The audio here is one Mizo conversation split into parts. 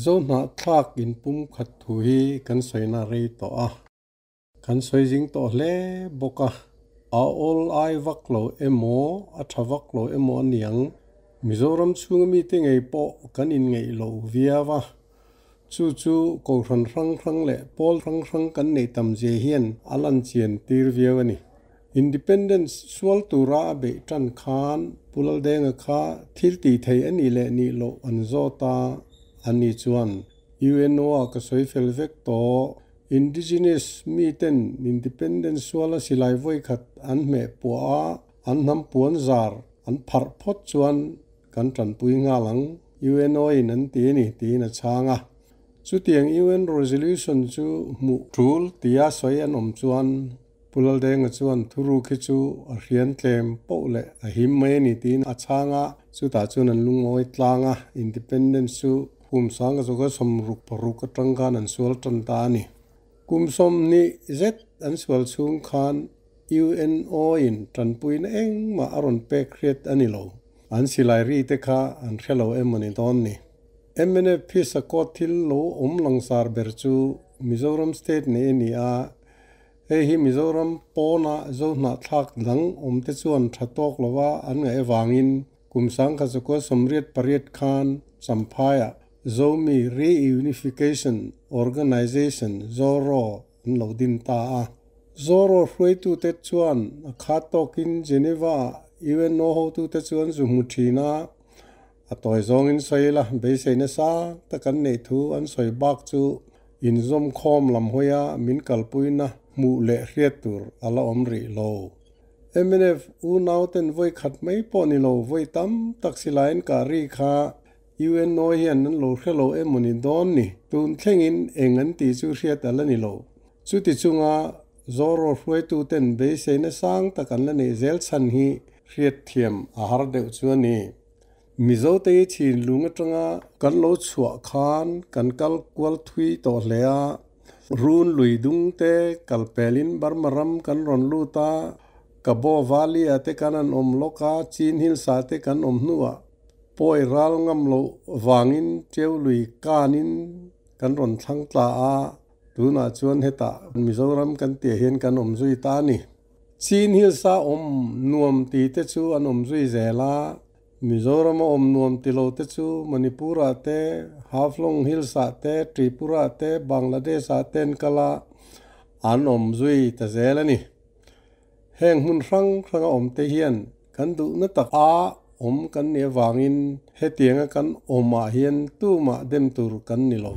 Zohnahthlak inpumkhat thu hi kan sawina rei tawh a, kan sawi zing tawh hle bawk a. A awl ai vak lo emaw, a tha vak lo emaw a niang. Mizoram chhunga mite ngei pawh kan inngeih lo viau a, chu chu kohhran hrang hrang leh pawl hrang hrang kan neih tam zia hian a lan chian tir viau a ni. Independence sual tura a beih tan khan Pu Laldenga kha thil tih theih a nih leh nih loh an zawt a, ani chuan UNO ah ka sawi fel vek tawh. Indigenous miten Independence suala silai vawikhat an hmeh puah a, an hnam puan zar an pharh phawt chuan kan tanpui nghal ang, UNO in an ti a ni tiin a chhang a. Chutiang UN resolution chu hmuh tul tia sawi an awm chuan Pu Laldenga chuan thuruk hi chu a hrian tlem poh leh a him mai a ni tiin a chhang a, chutah chuan an lungawi tlang a, Independence chu kum sanga zawka 66 atang khan an sual tan ta a ni. Kum 20 zet an sual chhung khan UNO in tanpuina engmah a rawn pek hriat a ni lo. An silai ri te kha an hre lo emaw ni dawn ni. Mnf phisa court thil lo awm langsar ber chu Mizoram State nei a ni a, Hei hi Mizoram pawna Zohnahthlak dang awmte chuan tha tawk lova an ngaih avangin kum 1988 khan Champhaiah Zomi Reunification Organisation, ZORO, an lo din ta a. ZORO hruaitute chuan a khat tawkin Geneva-ah UNO hotute chuan zu hmu thin a, a tawi zawngin sawi ila beisei nasa tak an neih thu an sawi bak chu inzawmkhawm lam hawia min kalpuina hmuh leh hriat tur a la awm rih lo. Mnf unauten vawi khat mai pawh ni lo, vawi tam tak silaiin kah ri kha UNO hian an lo hre lo emaw ni dawn ni, tun thlengin eng an tih chu hriat a la ni lo. Chuti chunga Zoro hruaituten beiseina sang tak an la neih zel chhan hi hriatthiam a har deuh chu a ni. Mizote hi thinlung atanga kan lo chhuah khan kan kal kual thui tawh hle a, run lui dung te kal pelin Burma ram kan rawn lut a, Kabaw Valley ah te kan an awm lawk a, Chin Hills ah te kan awm hnuah pawi ral ngam loh vangin Ṭeu lui kanin kan rawn thlang tla a, tunah chuan hetah Mizoram kan tih ah hian kan awm zui ta a ni. Chin Hills a awm nuam ti te chu an awm zui zel a, Mizoram a awm nuam ti lo te chu Manipur ah te, Haflong Hills ah te, Tripura ah te, Bangladesh ah te an kal a, an awm zui ta zel a ni. Heng hmun hrang hrang a awm te hian kan duhna tak a awm kan nih avangin hetianga kan awm ah hian tumah dem tur kan ni lo.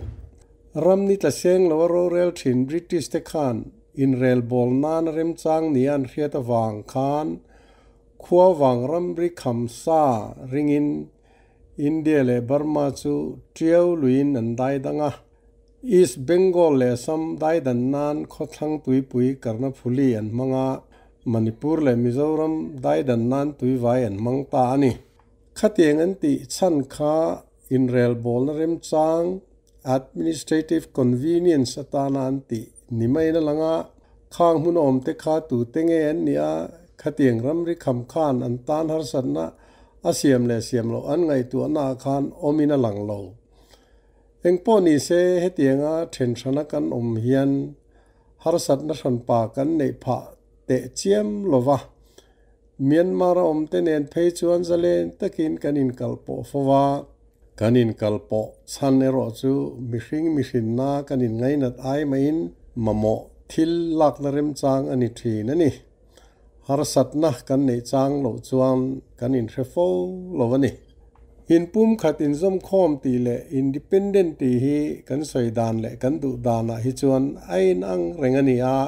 Ram ni tla seng lo a rorel thin British te khan inrelbawl nana remchang nia an hriat avang khan khua vang ramri kham sa ringin India leh Burma chu tiau luiin an dai dang a. East Bengal leh Assam dai dan nan khawthlang tuipui Karnaphuli an hmang a, Manipur leh Mizoram dai dan nan tuivai an hmang ta a ni. Khatiang an tih chhan kha inrelbawlna remchang, administrative convenience, atana an tih ni maiin a lang a, khang hmun a awmte kha tute nge an nih a, khatiang ramri kham khan an tan harsatna a siam leh siam loh an ngaihtuahnaah khan awmin a lang lo. Engpawh ni se hetianga thenhrana kan awm hian harsatna hranpa kan neih phah teh chiam lo va, Myanmar a awmte nen phei chuan zalen takin kan inkalpawh fo va, kan inkalpawh chhan erawh chu mihring mihrinna kan inngainat ai maiin mamawh thil lakna remchang a ni thin a ni. Harsatna kan neih chang loh chuan kan inhre fo lo a ni. Inpumkhat inzawmkhawm tih leh independent tih hi kan sawi dan leh kan duh danah hi chuan a inang reng a ni a,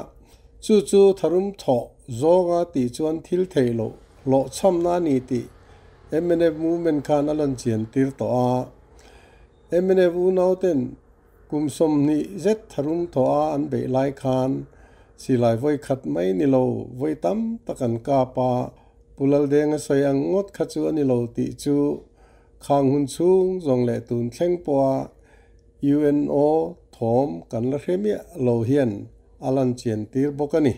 Chu chu tharum thawh zawnga tih chuan thil theih loh hlawhchhamna a ni tih mnf movement khan a lan chian tir tawh a. Mnf unauten kum 20 zet tharum thawh a an beih lai khan silai vawi khat mai ni lo vawi tam tak an kap a, Pu Laldenga sawi ang ngawt kha chu a ni lo tih chu khang hun chhung zawng leh tun thleng pawha UNO thawm kan la hre miah lo hian a lan chian tir bawk a ni.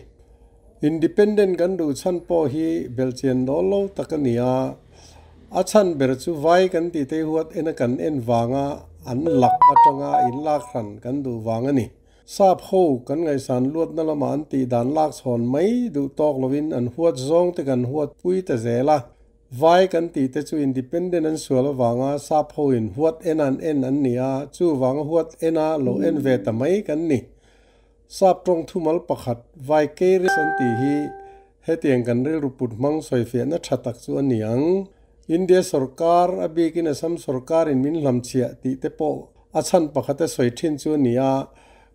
Independent kan duh chhan pawh hi belhchian dawl lo tak a ni a, a chhan ber chu vai kan tih te huat ena kan en vanga an lak atanga inlak hran kan duh vang a ni. Sap ho kan ngaihsan luatna lama an tih dan lak chhawn mai duh tawk lovin an huat zawng te kan huat pui ta zel a. Vai kan tih te chu independent an sual avanga sap ho in huat en an en an ni a, chuvanga huat ena lo en ve ta mai kan ni. Sap tawng thumal pakhat Vicarious an tih hi hetiang kan rilru put hmang sawifiahna tha tak chu a ni ang. India sorkar, a bikin Assam sorkarin min hlamchhiah tih te pawh a chhan pakhata sawi thin chu a ni a,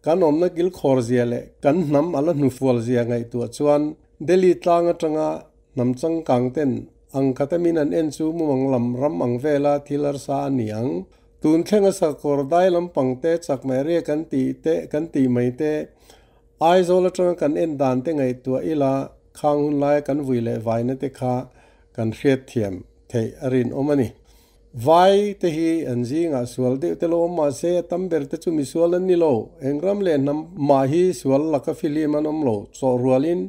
kan awmna kilkhawr zia leh kan hnam a la hnufual zia ngaihtuah chuan Delhi tlang atanga hnam changkang ten ang khata min an en chu mumang lam ram ang vela thil harsa a ni ang. Tun thlenga sakawr dai lampang te chakmai riak kan tih te kan tih mai te Aizawl atanga kan en dan te ngaihtuah ila khang hun laia kan vui leh vaina te kha kan hriatthiam theih a rinawm a ni. Vai te hi an zingah sual deuh te lo awm mah se a tam ber te chu misual an ni lo. Eng ram leh hnam mah hi sual laka filim an awm lo. Chawh rualin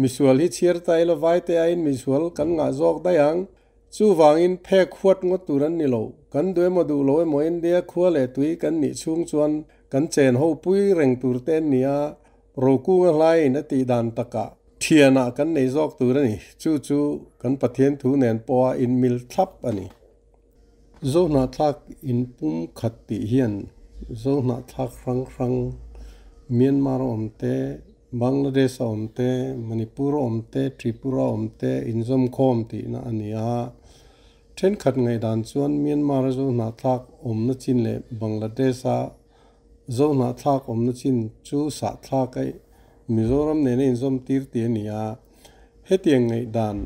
misual hi chhiar ta ila vai te aiin misual kan ngah zawk daih ang. Chuvangin phek huat ngawt tur an ni lo. Kan duh emaw duh lo emaw India khua leh tui kan nih chhung chuan kan chen ho pui reng tur te an ni a, Rokunga hlaiin a tih dan takah thianah kan nei zawk tur a ni. Chu chu kan Pathian thu nen pawha inmil thlap a ni. Zohnahthlak inpumkhat tih hian Zohnahthlak hrang hrang Myanmar a awm te, Bangladesh a awm te, Manipur a awm te, Tripura a awm te inzawmkhawm tihna a ni a. Thenkhat ngaihdan chuan Myanmar a Zohnahthlak awmna chin leh Bangladesh a Zohnahthlak awmna chin chu sahthlak a Mizoram nena inzawm tir tih a ni a. Hetiang ngaihdan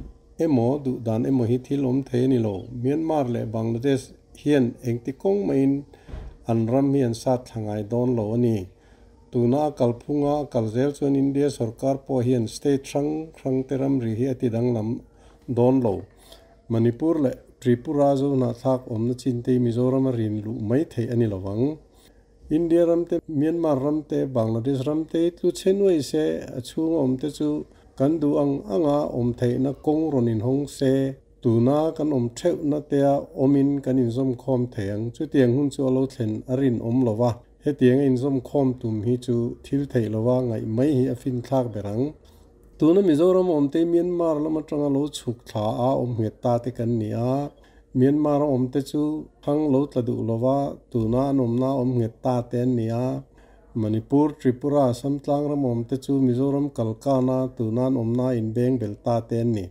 emaw duh dan emaw hi thil awm thei a ni lo. Myanmar leh Bangladesh hian engti kawng maiin an ram hi an sat thla ngai dawn lo a ni. Tuna a kalphunga a kal zel chuan India sorkar pawh hian state hrang hrang te ramri hi a ti danglam dawn lo. Manipur leh Tripura Zohnahthlak awmna chin te hi Mizoram a rin luh mai theih a ni lo vang. India ram te, Myanmar ram te, Bangladesh ram te hi tlu chhe nuai se, a chhunga awm te chu kan duh ang anga awm theihna kawng rawn inhawng se, tuna kan awm theuhna tea awmin kan inzawmkhawm thei ang. Chutiang hun chu a lo thlen a rinawm lo va, hetiang a inzawmkhawm tum hi chu thil theih lova ngaih mai hi a finthlak ber ang. Tuna Mizoram awm te Myanmar lam atanga lo chhuk thla a awm nghet ta te kan ni a, Myanmar a awm te chu thang lo tla duh lova tuna an awmna awm nghet ta te an ni a, Manipur, Tripura, Assam tlang ram awm te chu Mizoram kalkana tuna an awmna inbeng bel ta te an ni.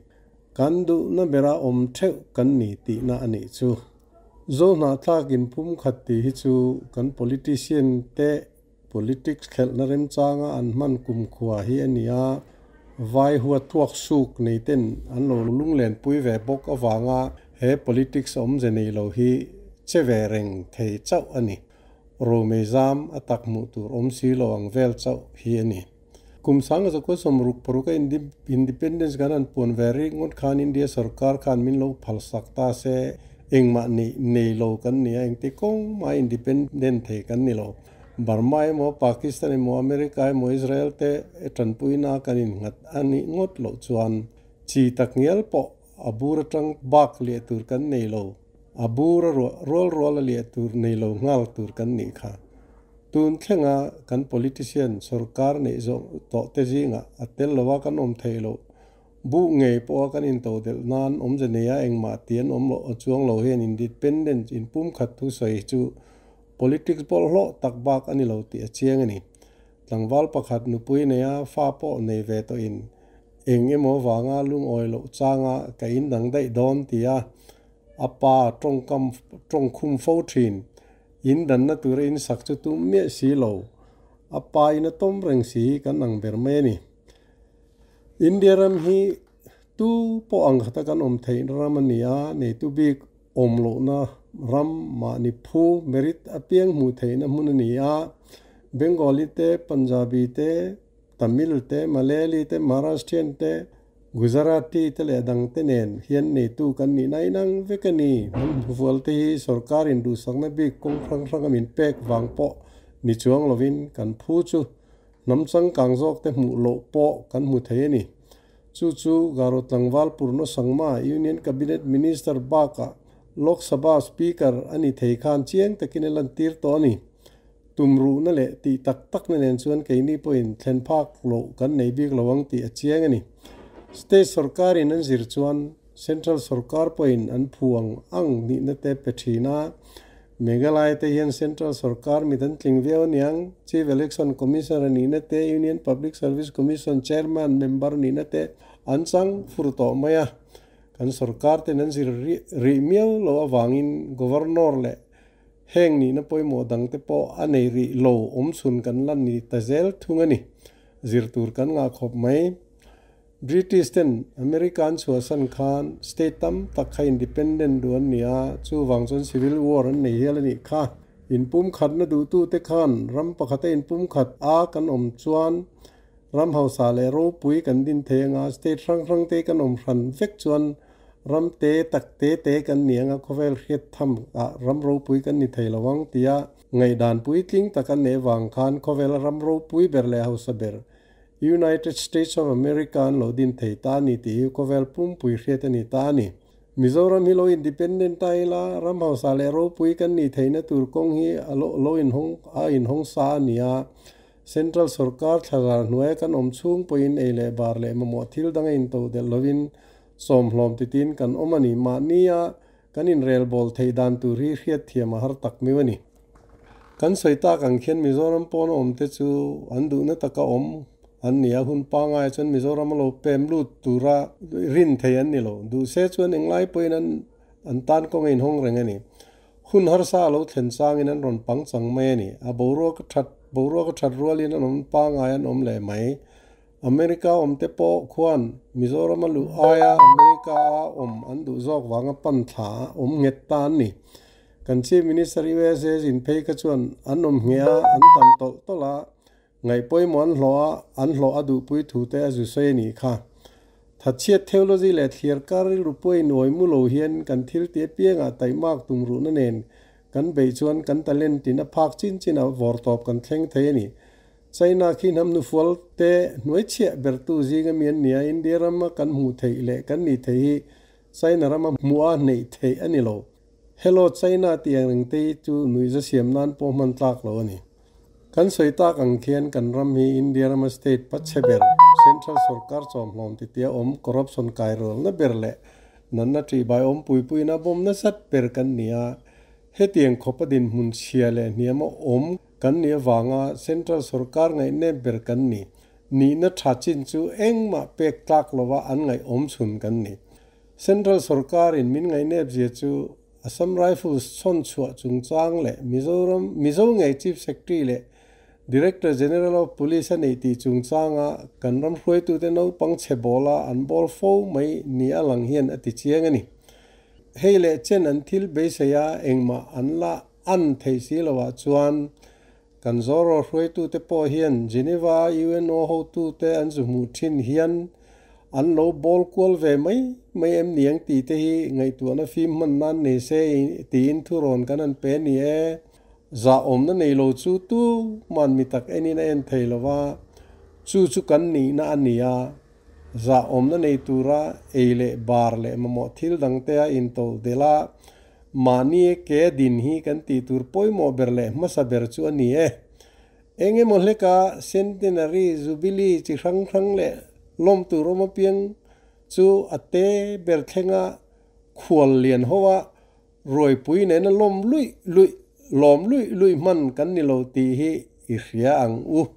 Kan duhna bera awm theuh kan ni tihna a nih chu. Zohnahthlak inpumkhat tih hi chu kan politician te Politics khelhna remchanga an hman kumkhua hi a ni a, vai huat thuak suk nei ten an lo lunglenpui ve bawk avanga he politics awmze nei lo hi che ve reng thei chauh a ni. Romei zam a tak hmuh tur awm si lo ang vel chauh hi a ni. Kum sanga zakua 66 a independence kan han puan ve rik ngawt khan India sorkar khan min lo phalsak ta se engmah neih nei lo kan ni a, engti kawng mah independent thei kan ni lo. Burma emaw Pakistan emaw America emaw Israel te tanpuina kan innghat a nih ngawt loh chuan chi tak ngial pawh a bur atang bak liah tur kan nei lo. A bur a ruah rual rual a liah tur nei lo nghal tur kan nih kha. Tun thlenga kan politician sorkar neih zawh tawh te zingah a tel lova kan awm theih loh buh ngei pawha kan intodelh nan awmze neia engmah ti an awm loh chuang lo hian independence inpumkhat thusawi chu politics bawlhhlawh tak bak a ni lo tih a chiang a ni. Tlangval pakhat nupui neia fa pawh nei ve tawhin eng emaw vanga lungawi loh changa ka indang daih dawn tia a pa tawngkam tawngkhum fo thin. In danna tura in sak chu tum miah si lo. A pa in a tawm reng si hi kan ang ber mai a ni. India ram hi tu pawh ang khata kan awm theih ram a ni a, neitu bik awm lohna ram mahni phu merit apiang hmuh theihna hmun a ni a. Bengali te, Punjabi te, Tamil te, Malayali te, Maharashtrian te, Gujarati te leh dang te nen hian neitu kan nih na inang vek a ni. Hnam hnufual te hi sorkar in duhsakna bik kawng hrang hranga min pek vang pawh ni chuang lovin kan phu chu hnam changkang zawk te hmuh loh pawh kan hmu thei a ni. Chu chu Garo Tlangval Purno Sangma, Union Cabinet Minister bakah Lok Sabha Speaker a ni thei khan chiang takin a lantir tawh a ni. Tumruhna leh tih tak takna nen chuan keini pawhin thlen phak loh kan nei bik lo ang tih a chiang a ni. State sorkarin an zir chuan Central sorkar pawhin an phu ang ang nihna te pe thin a. Meghalaya te hian Central sorkar mit an tling viau aniang, Chief Election Commissioner nihna te, Union Public Service Commission Chairman member nihna te an chang fur tawh mai a. Kan sorkar ten an zir rih miau loh avangin Governor leh Heng nihna pawimawh dangte pawh a nei rih lo awmchhun kan la ni ta zel thung a ni. Zir tur kan ngah khawp mai. British ten America an chhuahsan khan state tam tak kha independent duh an ni a, chuvang chuan civil war an nei hial a nih kha. Inpumkhatna duhtute khan ram pakhata inpumkhat a kan awm chuan ram hausa leh ropui kan din thei anga state hrang hrang te kan awm hran vek chuan Ram te tak te te kan ni anga khawvel hriat tham ah ram ropui kan ni thei lo ang tia ngaihdan puitling tak an neih vang khan khawvela ram ropui ber leh hausa ber United States of America an lo din thei ta a ni tih hi khawvel pumpui hriat a ni ta a ni. Mizoram hi lo independent ta ila ram hausa leh ropui kan nih theihna tur kawng hi a lo inhawng a inhawng sa a ni a, Central sorkar thla ral hnuaia kan awm chhung pawhin ei leh bar leh mamawh thil dang a intodelh lovin Sawmhlawm titin kan awm a ni. Mahnia kan inrelbawl theih dan tur hi hriatthiam a har tak miu a ni. Kan sawi tak ang khian Mizoram pawna awmte chu an duhna taka awm an ni a, hun pangai chuan Mizoram a lo pem lut tura rin thei an ni lo. Duhse chuan englai pawhin an an tan kawng a inhawng reng a ni. Hun harsa a lo thlen changin an rawn pangchang mai a ni. A boruak a that boruak a that rualin an awm pangai an awm leh mai. America awmte pawh khuan Mizoram a luh aia America a awm an duh zawk vanga pan thla a awm nghet ta an ni. Kan Chief Minister USA zin phei kha chuan an awm ngheh a, an tam tawlh tawlh a, ngaih pawimawh an hlawh a, an hlawh a duhpui thu te a zu sawi a nih kha. Thatchhiat theology leh thliar kar rilru pawhin uai mu lo hian kan thil ti apiangah taihmak tumruhna nen kan beih chuan kan talent in a phak chin chin a vawrtawp kan thleng thei a ni. China khi hnam nufual te hnuaichhiah bertu zinga mi an ni a, India rama kan hmuh theih leh kan nih theih hi China rama hmuh a hneih theih a ni lo. Hello China tih ang reng te hi chu nuihza siam nan pawh hman tlak lo a ni. Kan sawi tak ang khian kan ram hi India rama state pachhe ber, central sorkar chawmhlawm titia awm corruption kairualna ber leh natna ṭihbai awm puipuina bawm nasat ber kan ni a, hetiang khawpa dinhmun chhia leh hniama awm Kan nih avanga Central sorkar ngaihnep ber kan ni. Nihna tha chin chu engmah pek tlak lova an ngaih awm chhun kan ni. Central sorkarin min ngaihnep zia chu Assam Rifles chhawn chhuah chungchang leh Mizoram Mizo ngei Chief Secretary leh Director General of Police a neih tih chungchanga kan ram hruaitute naupang chhe bawla an bawl fo mai ni a lang hian a ti chiang a ni. Hei leh chen an thil beisei a engmah an la An theih si loah chuan kan Zoro hruaitute pawh hian Geneva UNO hotute an zu hmuh thin hian an lo bawl kual ve mai mai em ni ang tih te hi ngaihtuahna fim hman nan nei se tiin thurawn kan han pe ni e. Zahawmna nei lo chu tu man mi tak enin a en thei lo va, chu chu kan nihna a ni a. Zahawmna nei tura ei leh bar leh mamawh thil dangte a into delh a, Mahni ke din hi kan tih tur pawimawh ber leh hmasa ber chu a ni e. Eng emaw hleka Centenary Jubilee chi hrang hrang leh lawm tur awm apiang chu a te ber thlenga khual lian ho a ruaipui nena lawm luih luih lawm luih luih hman kan ni lo tih hi i hria ang u.